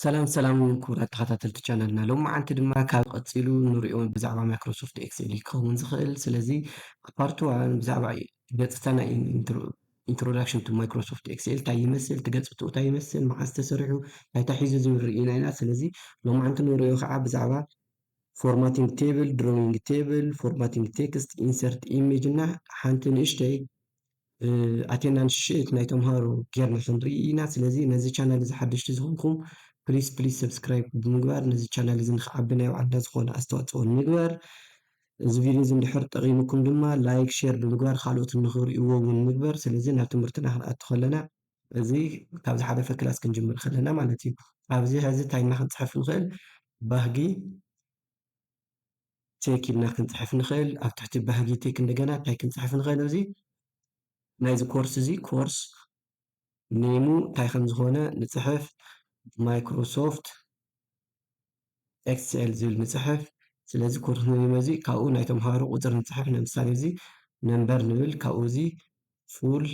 ሰላም ሰላም ክቡራት ተኸታተልቲ ቻናልና፣ ሎማዓንቲ ድማ ካብ ቀፂሉ ንሪኦ ብዛዕባ ማይክሮሶፍት ኤክሴል ክኸውን ዝኽእል። ስለዚ ኣብ ፓርት ዋን ብዛዕባ ገፅታ ናይ ኢንትሮዳክሽን ቱ ማይክሮሶፍት ኤክሴል እንታይ ይመስል፣ እቲ ገፅትኡ እንታይ ይመስል፣ መዓዝ ተሰሪሑ፣ እንታይ እንታይ ሒዙ ዝብል ርኢና ኢና። ስለዚ ሎማዓንቲ ንሪኦ ከዓ ብዛዕባ ፎርማቲንግ ቴብል፣ ድሮዊንግ ቴብል፣ ፎርማቲንግ ቴክስት፣ ኢንሰርት ኢሜጅ እና ሓንቲ ንእሽተይ ኣቴንዳንስ ሽእት ናይ ተምሃሮ ጌርና ክንርኢ ኢና። ስለዚ ነዚ ቻናል እዚ ሓደሽቲ ዝኾንኩም ፕሊስ ፕሊስ ሰብስክራይብ ብምግባር ነዚ ቻናል እዚ ንክዓቢ ናይ ባዕልና ዝኾነ ኣስተዋፅኦ ንግበር። እዚ ቪድዮ እዚ እንድሕር ጠቒሙኩም ድማ ላይክ፣ ሼር ብምግባር ካልኦት ንኽርእይዎ እውን ንግበር። ስለዚ ናብ ትምህርትና ክንኣቱ ከለና እዚ ካብ ዝሓለፈ ክላስ ክንጅምር ከለና ማለት እዩ። ኣብዚ ሕዚ እንታይ እና ክንፅሕፍ ንኽእል ባህጊ ቴክ ኢልና ክንፅሕፍ ንኽእል። ኣብ ትሕቲ ባህጊ ቴክ እንደገና እንታይ ክንፅሕፍ ንኽእል? ኣብዚ ናይዚ ኮርስ እዚ ኮርስ ኔሙ እንታይ ከም ዝኾነ ንፅሕፍ፣ ማይክሮሶፍት ኤክስኤል ዝብል ንፅሕፍ። ስለዚ ኮርስ ኔም እዚ ካብኡ ናይ ተምሃሮ ቁፅሪ ንፅሕፍ። ንምሳሌ እዚ ነምበር ንብል፣ ካብኡ እዚ ፉል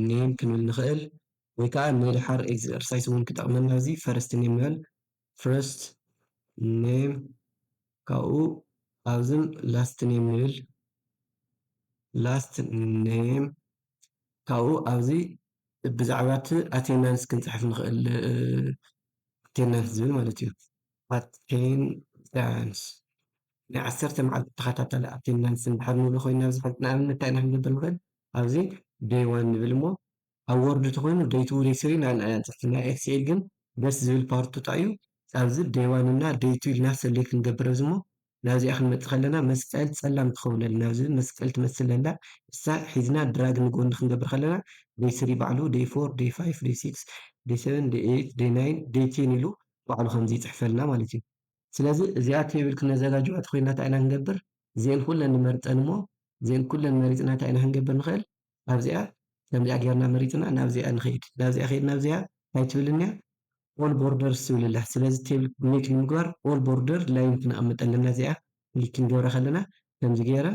ኔም ክንብል ንኽእል፣ ወይ ከዓ ንድሓር ኤክሰርሳይስ እውን ክጠቕመና እዚ ፈርስት ኔም ንብል። ፈርስት ኔም ካብኡ ኣብዝን ላስት ኔም ንብል። ላስት ኔም ካብኡ ኣብዚ ብዛዕባ እቲ ኣቴንዳንስ ክንፅሕፍ ንኽእል። ኣቴንዳንስ ዝብል ማለት እዩ። ኣቴንዳንስ ናይ ዓሰርተ መዓልቲ ተኸታታሊ ኣቴንዳንስ እንድሕር ንብሎ ኮይና ኣብዚ ሕዚ ንኣብነት እንታይ ኢና ክንገብር ንኽእል? ኣብዚ ደይ ዋን ንብል እሞ ኣብ ወርድ ተኮይኑ ደይ ቱ ደይ ስሪ ናይ ኤክስኤል ግን ደስ ዝብል ፓርቱ እንታይ እዩ? ኣብዚ ደይ ዋን እና ደይ ቱ ኢልና ሰሌክት ንገብር ኣብዚ እሞ ናብዚኣ ክንመፅእ ከለና መስቀል ፀላም ትኸውን ኣላ። ናብዚ መስቀል ትመስል ኣላ። እሳ ሒዝና ድራግ ንጎኒ ክንገብር ከለና ደይ ስሪ ባዕሉ፣ ደይ ፎር፣ ደይ ፋይቭ፣ ደይ ሲክስ፣ ደይ ሰቨን፣ ደይ ኤይት፣ ደይ ናይን፣ ደይ ቴን ኢሉ ባዕሉ ከምዚ ይፅሕፈልና ማለት እዩ። ስለዚ እዚኣ ቴብል ክነዘጋጅዋ ተኮይና እንታይ ኢና ክንገብር? እዚአን ኩለን ንመርፀን እሞ እዚአን ኩለን መሪፅና እንታይ ኢና ክንገብር ንኽእል? ኣብዚኣ ከምዚኣ ጌርና መሪፅና ናብዚኣ ንኸይድ። ናብዚኣ ከይድ ናብዚኣ እንታይ ትብልንያ? ኦል ቦርደርስ ትብልላ። ስለዚ ቴብል ክሊክ ንምግባር ኦል ቦርደር ላይን ክነቐምጠልና እዚኣ ክሊክ ክንገብራ ከለና ከምዚ ገይራ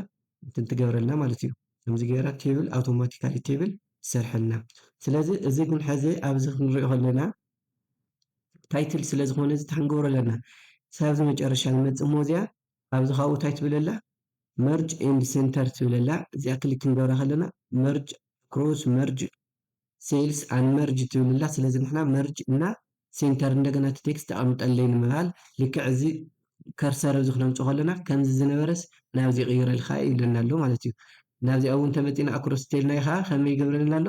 እንትን ትገብረልና ማለት እዩ። ከምዚ ገይራ ቴብል ኣውቶማቲካሊ ቴብል ትሰርሐልና። ስለዚ እዚ ግን ሕዚ ኣብዚ ክንሪኦ ከለና ታይትል ስለ ዝኾነ እዚ እንታይ ክንገብሮ ኣለና? ሳብዚ መጨረሻ ንመፅእ እሞ እዚኣ ኣብዚ ካብኡ እንታይ ትብለላ? መርጅ ኤንድ ሴንተር ትብለላ። እዚኣ ክሊክ ክንገብራ ከለና መርጅ ክሮስ፣ መርጅ ሴልስ፣ ኣን መርጅ ትብልላ። ስለዚ ንሕና መርጅ እና ሴንተር እንደገና እቲ ቴክስት ኣቐምጠለይ ንምባል ልክዕ እዚ ከርሰር እዚ ክነምፅኦ ከለና ከምዚ ዝነበረስ ናብዚ ይቕይረልካ ይብለና ኣሎ ማለት እዩ። ናብዚኣ እውን ተመፂና ኣክሮስ ቴልና ከዓ ከመይ ይገብረልና ኣሎ?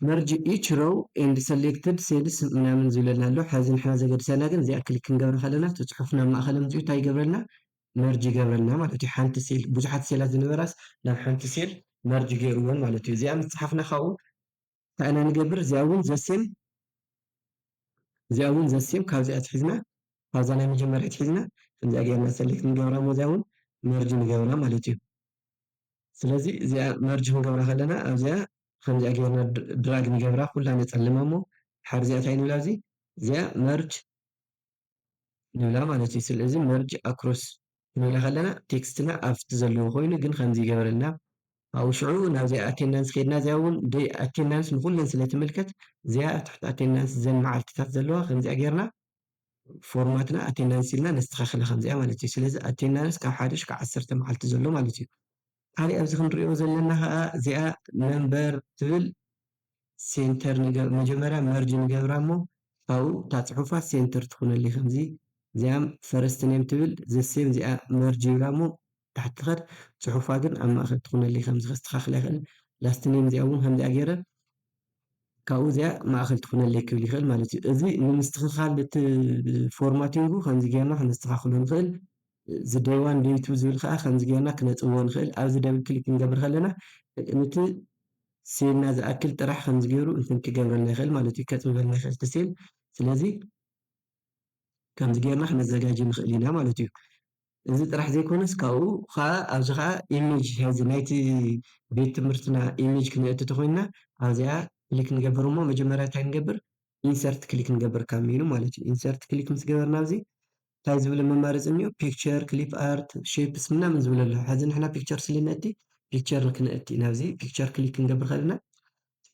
መርጅ ኢች ሮው ኤንድ ሰሌክትድ ሴልስ ምናምን ዝብለና ኣሎ። ሕዚ ንሕና ዘገድሰና ግን እዚኣ ክሊክ ክንገብራ ከለና እቲ ፅሑፍ ናብ ማእኸል ኣምፂኡ እንታይ ይገብረልና? መርጅ ይገብረልና ማለት እዩ። ሓንቲ ሴል ብዙሓት ሴላት ዝነበራስ ናብ ሓንቲ ሴል መርጅ ገይርወን ማለት እዩ። እዚኣ ምስ ፀሓፍና ካብኡ እንታይ ኢና ንገብር? እዚኣ እውን ዘሴም እዚኣ እውን ዘሴም ካብዚኣ ትሒዝና ካብዛ ናይ መጀመርያ ትሒዝና ከምዚኣ ጌርና ሰሌክት ንገብራ እሞ እዚኣ እውን መርጅ ንገብራ ማለት እዩ። ስለዚ እዚኣ መርጅ ክንገብራ ከለና ኣብዚኣ ከምዚኣ ጌርና ድራግ ንገብራ ኩላ ነፀልማ እሞ ሓር እዚኣ እንታይ ንብላ ኣብዚ እዚኣ መርጅ ንብላ ማለት እዩ። ስለዚ መርጅ ኣክሮስ ንብላ ከለና ቴክስትና ኣብቲ ዘለዎ ኮይኑ ግን ከምዚ ይገብረልና። ኣብኡ ሽዑ ናብዚኣ ኣቴንዳንስ ከይድና እዚኣ እውን ኣቴንዳንስ ንኩለን ስለ ትምልከት እዚኣ ኣብ ትሕቲ ኣቴንዳንስ ዘን መዓልትታት ዘለዋ ከምዚኣ ጌርና ፎርማትና ኣቴንዳንስ ኢልና ነስተኻኽላ ከምዚኣ ማለት እዩ። ስለዚ ኣቴንዳንስ ካብ ሓደ ሽካዕ ዓሰርተ መዓልቲ ዘሎ ማለት እዩ። ሓደ ኣብዚ ክንሪኦ ዘለና ከዓ እዚኣ ነምበር ትብል ሴንተር መጀመርያ መርጅ ንገብራ እሞ ካብኡ እታ ፅሑፋ ሴንተር ትኹነለይ ከምዚ እዚኣ ፈረስት ኔም ትብል ዘሴም እዚኣ መርጅ ይብላ እሞ ታሕቲ ትኸድ ፅሑፋ ግን ኣብ ማእኸል ትኹነለይ ከምዚ ከስተኻኽላ ይኽእል። ላስት ኔም እዚኣ እውን ከምዚኣ ገይረ ካብኡ እዚኣ ማእኸል ትኹነለይ ክብል ይኽእል ማለት እዩ። እዚ ንምስትኽኻል እቲ ፎርማቲንጉ ከምዚ ጌርና ክነስተኻኽሎ ንኽእል። እዚ ደይ ዋን ደይ ቱ ዝብል ከዓ ከምዚ ጌርና ክነፅብቦ ንኽእል። ኣብዚ ደብል ክሊክ ክንገብር ከለና ነቲ ሴልና ዝኣክል ጥራሕ ከምዚ ገይሩ እንትን ክገብረልና ይኽእል ማለት እዩ። ከፅብበልና ይኽእል እቲ ሴል። ስለዚ ከምዚ ጌርና ክነዘጋጅ ንኽእል ኢና ማለት እዩ። እዚ ጥራሕ ዘይኮነስ ካብኡ ከዓ ኣብዚ ከዓ ኢሜጅ ሕዚ ናይቲ ቤት ትምህርትና ኢሜጅ ክነእቲ ተኮይንና ኣብዚኣ ክሊክ ንገብር እሞ መጀመርያ እንታይ ንገብር? ኢንሰርት ክሊክ ንገብር ካብ ሜኑ ማለት እዩ። ኢንሰርት ክሊክ ምስ ገበርና ኣብዚ እንታይ ዝብል መማረፂ እኒኦ? ፒክቸር፣ ክሊፕ ኣርት፣ ሼፕስ ምናምን ዝብል ኣሎ። ሕዚ ንሕና ፒክቸር ስለ ነእቲ ፒክቸር ክንእቲ ናብዚ ፒክቸር ክሊክ ክንገብር ከለና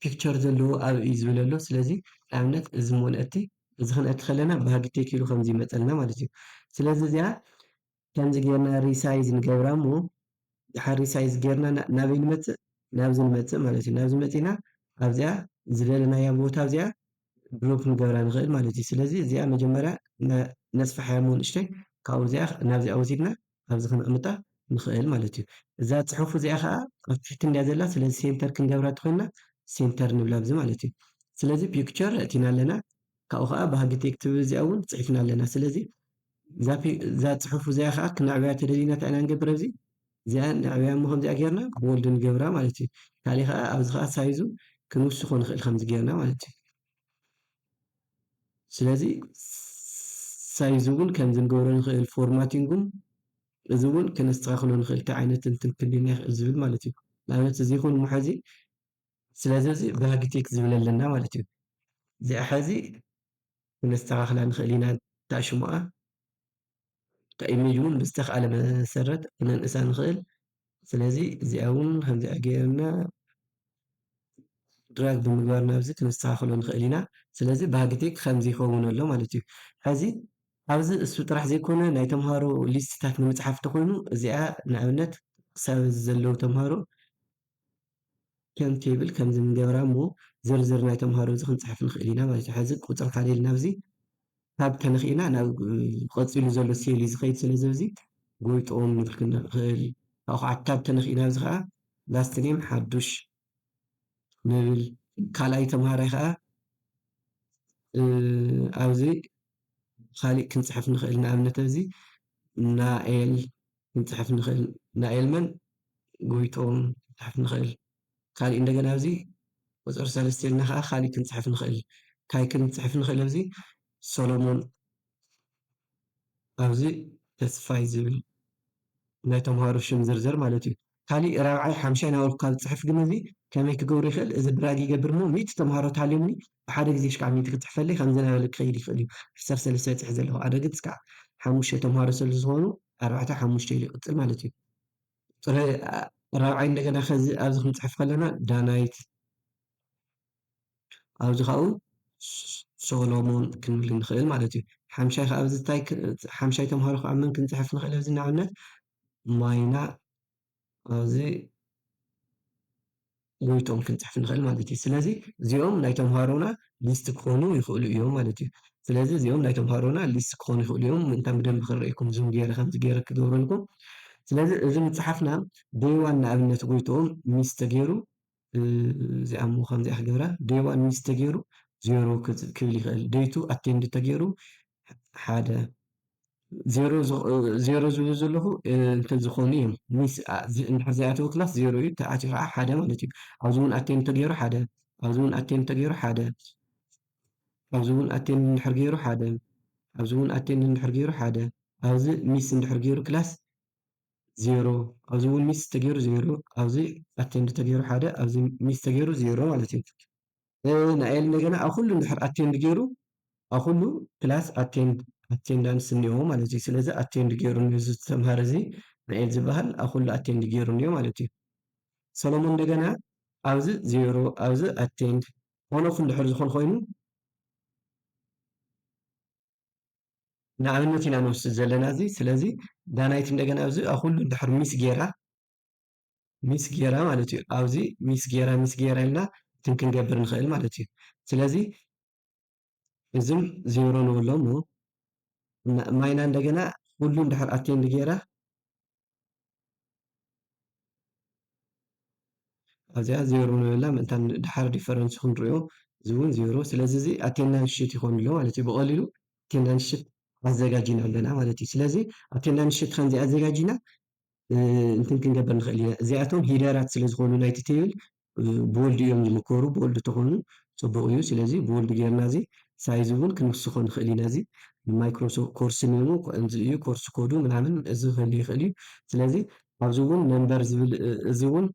ፒክቸር ዘለዎ ኣብ እዩ ዝብል ኣሎ። ስለዚ ንኣብነት እዚ እሞ ነእቲ፣ እዚ ክንእቲ ከለና ባህጊ ቴክ ኢሉ ከምዚ ይመፀልና ማለት እዩ። ስለዚ እዚኣ ከምዚ ጌርና ሪሳይዝ ንገብራ እሞ ድሓር ሪሳይዝ ጌርና ና- ናበይ ንመፅእ? ናብዚ ንመፅእ ማለት እዩ። ናብዚ መፂና ኣብዚኣ ዝደለናያ ቦታ ኣብዚኣ ድሮፕ ንገብራ ንኽእል ማለት እዩ። ስለዚ እዚኣ መጀመርያ ነ- ነስፍሓያ እሞ ንእሽተይ ካብኡ እዚኣ ናብዚኣ ወሲድና ኣብዚ ክንቕምጣ ንኽእል ማለት እዩ። እዛ ፅሑፍ እዚኣ ከዓ ኣብ ትሕቲ እንዲያ ዘላ፣ ስለዚ ሴንተር ክንገብራ ተኮይና ሴንተር ንብላ ኣብዚ ማለት እዩ። ስለዚ ፒክቸር እቲና ኣለና፣ ካብኡ ከዓ ባህጊ ቴክ ትብል እዚኣ እውን ፅሒፍና ኣለና። ስለዚ እዛ ፒ- እዛ ፅሑፍ እዚኣ ከዓ ክነዕብያ ተደሊና እንታይ ኢና ንገብር? ኣብዚ እዚኣ ነዕብያ እሞ ከምዚኣ ጌርና ቦልድ ንገብራ ማለት እዩ። ካሊእ ከዓ ኣብዚ ከዓ ሳይዙ ክንውስኾ ንኽእል ከምዚ ጌርና ማለት እዩ። ስለዚ ሳይዙ እውን ከምዚ ንገብሮ ንኽእል፣ ፎርማቲንጉን እዚ እውን ክነስተኻኽሎ ንኽእል፣ እንታይ ዓይነት እንትን ክልልና ይኽእል ዝብል ማለት እዩ። ንኣብነት እዚ ይኹን እሞ ሕዚ ስለዚ እዚ ባህጊ ቴክ ዝብል ኣለና ማለት እዩ። እዚኣ ሕዚ ክነስተኻኽላ ንኽእል ኢና፣ እታ ሽሙኣ እታ ኢሜጅ እውን ብዝተኽኣለ መሰረት ክነንእሳ ንኽእል። ስለዚ እዚኣ እውን ከምዚኣ ገይርና ድራግ ብምግባር ናብዚ ክነስተኻኽሎ ንኽእል ኢና። ስለዚ ባህጊ ቴክ ከምዚ ይኸውን ኣሎ ማለት እዩ። ሕዚ ኣብዚ እሱ ጥራሕ ዘይኮነ ናይ ተምሃሮ ሊስትታት ንምፅሓፍ ተኾይኑ እዚኣ ንኣብነት ክሳብ እዚ ዘለዉ ተምሃሮ ከም ቴብል ከምዚ ንገብራ እሞ ዝርዝር ናይ ተምሃሮ እዚ ክንፅሕፍ ንኽእል ኢና ማለት እዩ። ሕዚ ቁፅሪ ሓደ ኢልና ኣብዚ ታብ ተነኺእና ናብ ቀፂሉ ዘሎ ሴል እዩ ዝኸይድ። ስለዚ ኣብዚ ጎይጦም ንብል ክንኽእል ካብኡ ከዓ ታብ ተነኺእና ኣብዚ ከዓ ላስት ኔም ሓዱሽ ንብል። ካልኣይ ተምሃራይ ከዓ እ፣ ኣብዚ ካሊእ ክንፅሕፍ ንኽእል። ንኣብነት ኣብዚ ናኤል ክንፅሕፍ ንኽእል። ናኤል መን? ጎይቶም ክንፅሕፍ ንኽእል። ካሊእ እንደገና ኣብዚ ቁፅሪ ሰለስተ ኢልና ከዓ ካሊእ ክንፅሕፍ ንኽእል። ካይ ክንፅሕፍ ንኽእል ኣብዚ ሰሎሞን ኣብዚ ተስፋይ ዝብል ናይ ተምሃሮ ሽም ዝርዝር ማለት እዩ። ካሊእ ራብዓይ ሓምሻይ ናበልኩ ካብ ዝፅሕፍ ግን እዚ ከመይ ክገብሮ ይኽእል? እዚ ድራግ ይገብር እሞ ሚእቲ ተምሃሮ ተሃልዮምኒ ብሓደ ግዜ ሽቃዕ ሚእቲ ክፅሕፈለይ ከምዚ ናበለ ክኸይድ ይኽእል እዩ። ዓሰርተ ሰለስተ ይፅሕፍ ዘለኹ ኣነ ግን እስካዕ ሓሙሽተ ተምሃሮ ስለ ዝኾኑ ኣርባዕተ ሓሙሽተ ኢሉ ይቕፅል ማለት እዩ። ጥረ ራብዓይ እንደገና ከዚ ኣብዚ ክንፅሕፍ ከለና ዳናይት ኣብዚ ካብኡ ሶሎሞን ክንብል ንኽእል ማለት እዩ። ሓምሻይ ከዓ ኣብዚ እንታይ ክ- ሓምሻይ ተምሃሮ ከዓ መን ክንፅሕፍ ንኽእል? ኣብዚ ንኣብነት ማይና ኣብዚ ጎይቶም ክንፅሕፍ ንኽእል ማለት እዩ። ስለዚ እዚኦም ናይ ተምሃሮና ሊስት ክኾኑ ይኽእሉ እዮም ማለት እዩ። ስለዚ እዚኦም ናይ ተምሃሮና ሊስት ክኾኑ ይኽእሉ እዮም። ምእንታን ብደንብ ክረእየኩም ዙም ገይረ ከምዚ ገይረ ክገብረልኩም። ስለዚ እዚ ምፅሓፍና ደይዋን ንኣብነት ጎይቶም ሚስ ተገይሩ እዚኣ እሞ ከምዚኣ ክገብራ ደይዋን ሚስ ተገይሩ ዜሮ ክብል ይኽእል። ደይቱ ኣቴንድ ተገይሩ ሓደ ዜሮ ዝብሉ ዘለኹ እንተዝኾኑ እዮም። ሚስ እንድሕር ዘይኣተወ ክላስ ዜሮ እዩ፣ ተኣትዩ ከዓ ሓደ ማለት እዩ። ኣብዚ እውን ኣቴንድ ተገይሩ ሓደ፣ ኣብዚ እውን ኣቴንድ ተገይሩ ሓደ፣ ኣብዚ እውን ኣቴንድ እንድሕር ገይሩ ሓደ፣ ኣብዚ እውን ኣቴንድ እንድሕር ገይሩ ሓደ፣ ኣብዚ ሚስ እንድሕር ገይሩ ክላስ ዜሮ፣ ኣብዚ እውን ሚስ ተገይሩ ዜሮ፣ ኣብዚ ኣቴንድ ተገይሩ ሓደ፣ ኣብዚ ሚስ ተገይሩ ዜሮ ማለት እዩ። ናኤል እንደገና ኣብ ኩሉ እንድሕር ኣቴንድ ገይሩ ኣብ ኩሉ ክላስ ኣቴንድ ኣቴንዳንስ እኒኦ ማለት እዩ። ስለዚ ኣቴንድ ገይሩ እዚ ተምሃር እዚ ናኤል ዝበሃል ኣብ ኩሉ ኣቴንድ ገይሩ እኒኦ ማለት እዩ። ሰሎሞን እንደገና ኣብዚ ዜሮ ኣብዚ ኣቴንድ ኦን ኦፍ እንድሕር ዝኾን ኮይኑ ንኣብነት ኢና ንወስድ ዘለና እዚ። ስለዚ ዳናይት እንደገና ኣብዚ ኣብ ኩሉ እንድሕር ሚስ ገይራ ሚስ ገይራ ማለት እዩ። ኣብዚ ሚስ ገይራ ሚስ ገይራ ኢልና እንትን ክንገብር ንኽእል ማለት እዩ። ስለዚ እዝም ዜሮ ንብሎ እሞ ማይና እንደገና ኩሉ እንድሕር ኣቴንድ ገይራ ኣብዚኣ ዜሮ ንብላ ምእንታን ድሓር ዲፈረንስ ክንሪኦ እዚ እውን ዜሮ። ስለዚ እዚ ኣቴንዳንስ ሽት ይኾን ኣሎ ማለት እዩ። ብቐሊሉ ኣቴንዳንስ ሽት ኣዘጋጂና ኣለና ማለት እዩ። ስለዚ ኣቴንዳንስ ሽት ከምዚ ኣዘጋጂና እንትን ክንገብር ንኽእል ኢና። እዚኣቶም ሂደራት ስለ ዝኾኑ ናይቲ ቴብል ቦልድ እዮም ዝምከሩ። ቦልድ ተኾኑ ፅቡቕ እዩ። ስለዚ ቦልድ ጌርና እዚ ሳይዝ እውን ክንውስኾ ንኽእል ኢና። እዚ ማይክሮሶፍት ኮርስ ኔሙ ከምዚ እዩ፣ ኮርስ ኮዱ ምናምን እዚ ክህሉ ይኽእል እዩ። ስለዚ ኣብዚ እውን ነምበር ዝብል እዚ እውን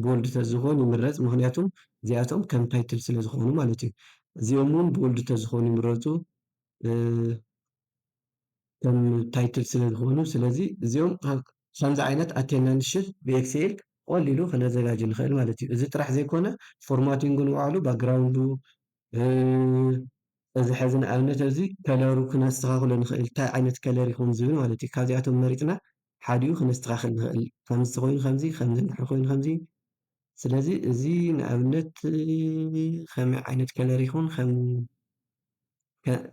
ቦልድ ተዝኾን ይምረፅ፣ ምክንያቱም እዚኣቶም ከም ታይትል ስለ ዝኾኑ ማለት እዩ። እዚኦም እውን ቦልድ ተዝኾኑ ይምረፁ። ከም ታይትል ስለ ዝኾኑ ስለዚ እዚኦም ከምዚ ዓይነት ኣቴንዳንስ ሽት ብኤክስኤል ብቐሊሉ ክነዘጋጅ ንኽእል ማለት እዩ። እዚ ጥራሕ ዘይኮነ፣ ፎርማቲንጉ ንባዕሉ፣ ባክግራውንዱ፣ እዚ ሕዚ ንኣብነት ኣብዚ ከለሩ ክነስተኻኽሎ ንኽእል። እንታይ ዓይነት ከለር ይኹን ዝብል ማለት እዩ። ካብዚኣቶም መሪፅና ሓዲኡ ክነስተኻኽል ንኽእል። ከምዚ ኮይኑ ከምዚ፣ ከምዚ እንድሕር ኮይኑ ከምዚ። ስለዚ እዚ ንኣብነት ከመይ ዓይነት ከለር ይኹን ከም ከ-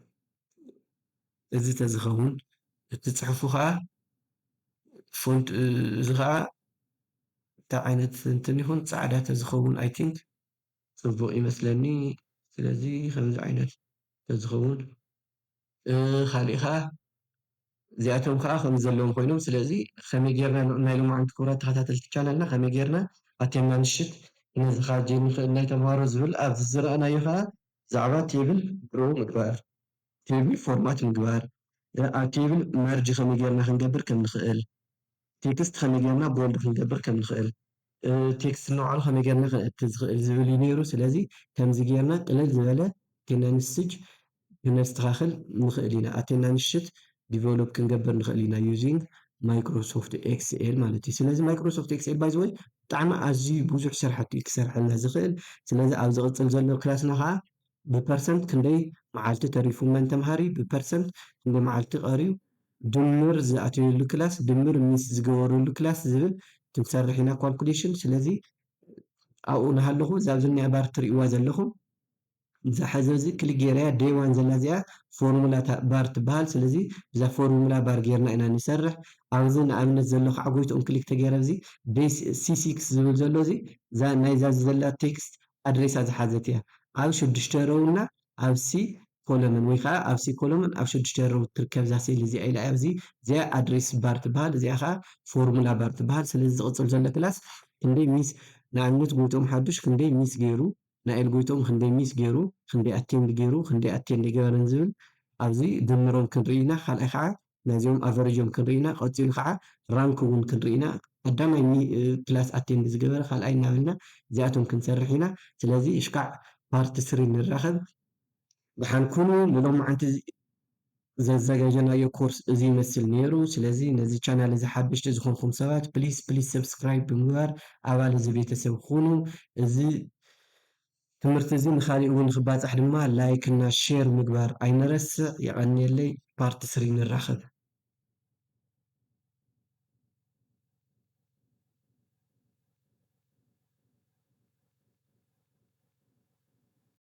እዚ ተዝኸውን፣ እቲ ፅሑፉ ከዓ ፎንት፣ እዚ ከዓ እንታይ ዓይነት እንትን ይኹን ፃዕዳ ተዝኸውን፣ I think ፅቡቕ ይመስለኒ። ስለዚ ከምዚ ዓይነት ተዝኸውን፣ እ፣ ካሊእ ከዓ እዚኣቶም ከዓ ከም ዘለዎም ኮይኖም። ስለዚ ከመይ ጌርና ሎ-፣ ናይ ሎማዓንቲ ክቡራት ተኸታተልቲ ቻናልና ከመይ ጌርና ኣቴና ንሽት ነዘጋጅ ንኽእል ናይ ተምሃሮ ዝብል ኣብዚ ዝረኣናዮ ከዓ ብዛዕባ ቴብል ድሮ ምግባር፣ ቴብል ፎርማት ምግባር፣ እ፣ ኣብ ቴብል መርጅ ከመይ ጌርና ክንገብር ከም ንኽእል፣ ቴክስት ከመይ ጌርና ቦልድ ክንገብር ከም ንኽእል፣ እ፣ ቴክስት ንባዕሉ ከመይ ጌርና ከነእቲ ዝኽእል ዝብል እዩ ነይሩ። ስለዚ ከምዚ ጌርና ቅልል ዝበለ ኣቴና ንስጅ ክነስተኻኽል ንኽእል ኢና። ኣቴና ንሽት ዲቨሎፕ ክንገብር ንኽእል ኢና ዩዚንግ ማይክሮሶፍት ኤክስኤል ማለት እዩ። ስለዚ ማይክሮሶፍት ኤክስኤል ባይ ዘ ወይ ብጣዕሚ ኣዝዩ ብዙሕ ስራሕቲ እዩ ክሰርሐልና ዝኽእል። ስለዚ ኣብ ዝቕፅል ዘሎ ክላስና ከዓ ብፐርሰንት ክንደይ መዓልቲ ተሪፉ መን ተምሃሪ፣ ብፐርሰንት ክንደይ መዓልቲ ቀርዩ፣ ድምር ዝኣተየሉ ክላስ፣ ድምር ሚስ ዝገበረሉ ክላስ ዝብል ክንሰርሕ ኢና ካልኩሌሽን። ስለዚ ኣብኡ እናሃለኹ እዛ ኣብዚ እኒኣ ባር ትርእይዋ ዘለኹም እዛ ሕዚ እዚ ክሊክ ገይረያ ዴይ ዋን ዘላ እዚኣ ፎርሙላ ታ-፣ ባር ትበሃል። ስለዚ እዛ ፎርሙላ ባር ጌርና ኢና ንሰርሕ። ኣብዚ ንኣብነት ዘሎ ከዓ ጎይትኦም ክሊክ ተገይረ እዚ ዴይ ሲ ሲክስ ዝብል ዘሎ እዚ እዛ ናይዛ ዘላ ቴክስት ኣድሬሳ ዝሓዘት እያ። ኣብ ሽዱሽተ ረውና ኣብ ሲ ኮለምን ወይ ከዓ ኣብ ሲ ኮለምን ኣብ ሽዱሽተ ረው ትርከብ እዛ ሴል እዚኣ ኢላ እያ። ኣብዚ እዚኣ ኣድሬስ ባር ትበሃል፣ እዚኣ ከዓ ፎርሙላ ባር ትበሃል። ስለዚ ዝቕፅል ዘሎ ክላስ ክንደይ ሚስ፣ ንኣብነት ጎይትኦም ሓዱሽ ክንደይ ሚስ ገይሩ፣ ናኤል ጎይትኦም ክንደይ ሚስ ገይሩ፣ ክንደይ ኣቴንድ ገይሩ፣ ክንደይ ኣቴንድ ገበረን ዝብል ኣብዚ ድምሮም ክንርኢ ኢና። ካልኣይ ከዓ ናዚኦም ኣቨሬጆም ክንርኢ ኢና። ቀፂሉ ከዓ ራንክ እውን ክንርኢ ኢና። ቀዳማይ ሚ-፣ እ፣ ክላስ ኣቴንድ ዝገበረ ካልኣይ እናበልና እዚኣቶም ክንሰርሕ ኢና። ስለዚ እሽካዕ ፓርት ስሪ ንራኸብ። ደሓን ኩኑ። ንሎማዓንቲ ዘዘጋጀናዮ ኮርስ እዚ ይመስል ነይሩ። ስለዚ ነዚ ቻናል እዚ ሓደሽቲ ዝኾንኩም ሰባት ፕሊስ ፕሊስ ሰብስክራይብ ብምግባር ኣባል እዚ ቤተሰብ ኩኑ። እዚ ትምህርቲ እዚ ንኻሊእ እውን ንክባፃሕ ድማ ላይክ እና ሼር ምግባር ኣይንረስዕ። የቐንየለይ። ፓርት ስሪ ንራኸብ።